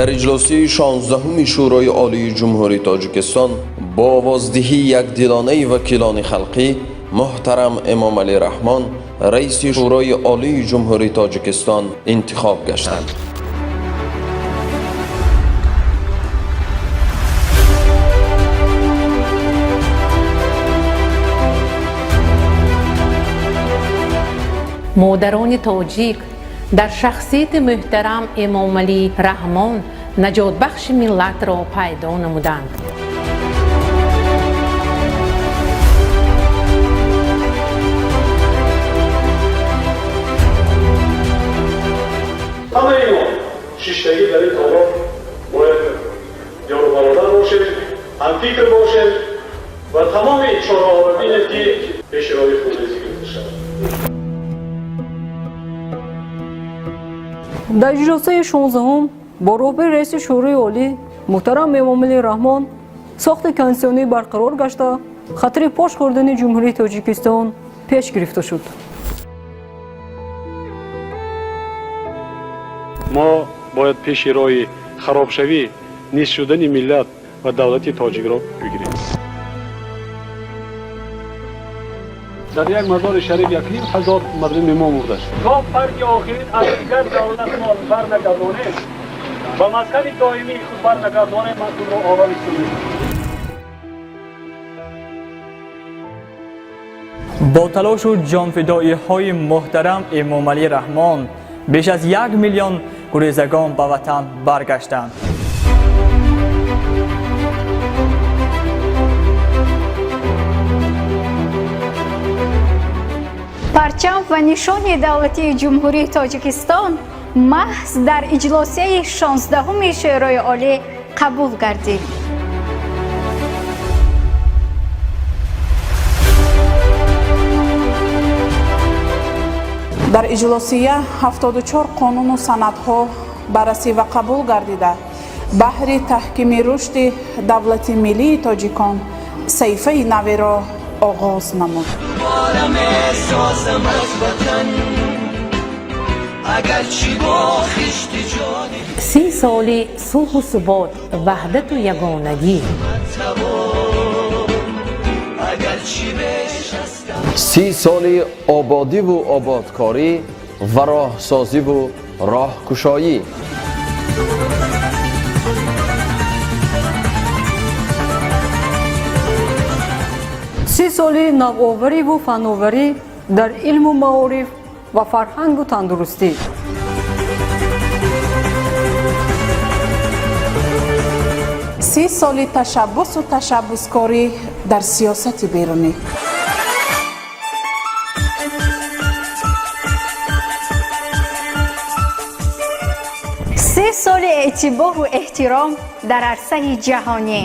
Дар иҷлосияи 16-уми Шӯрои Олии Ҷумҳурии Тоҷикистон бо овоздиҳии якдилонаи вакилони халқӣ муҳтарам Эмомалӣ Раҳмон раиси Шӯрои Олии Ҷумҳурии Тоҷикистон интихоб гаштанд. Модарони тоҷик дар шахсияти муҳтарам Эмомалӣ Раҳмон наҷотбахши миллатро пайдо намуданд. Ҳамаи мо шиштагӣ дар ин толор бояд ёру бародар бошем, ҳамфикр бошем ва тамоми чораҳоро бинем, ки пеши роҳи хунрезӣ гирифта шавад. Дар иҷлосаи 16-ум бо роҳбари раиси Шӯрои Олӣ муҳтарам Эмомалӣ Раҳмон сохти конститутсионӣ барқарор гашта, хатари пош хӯрдани Ҷумҳурии Тоҷикистон пеш гирифта шуд. Мо бояд пеши роҳи харобшавӣ, низ шудани миллат ва давлати тоҷикро бигирем. Дар як Мазори Шариф 1500 мардуми мо мурдааст. То фарқи охирин аз дигар давлатмон барнагардонем, ба маскани доимии худ барнагардонем, ман худро ороми сунӣ. Бо талошу ҷонфидоиҳои муҳтарам Эмомалӣ Раҳмон беш аз 1 миллион гурезагон ба ватан баргаштанд. Парчам ва нишони давлатии Ҷумҳурии Тоҷикистон маҳз дар иҷлосияи 16-уми Шӯрои Олӣ қабул гардид. Дар иҷлосия 74 қонуну санадҳо баррасӣ ва қабул гардида, баҳри таҳкими рушди давлати миллии тоҷикон саҳифаи наверо оғоз намуд. Дубора месозам аз ватан, агарчи бо хишти ҷони. 30 соли сулҳу субот, ваҳдату ягонагӣ. Агарчи бешастам. 30 соли ободиву ободкорӣ ва роҳсозиву роҳкушоӣ. 30 соли навовариву фановарӣ дар илму маориф ва фарҳангу тандурустӣ. 30 соли ташаббусу ташаббускорӣ дар сиёсати берунӣ. 30 соли эътибору эҳтиром дар арсаи ҷаҳонӣ.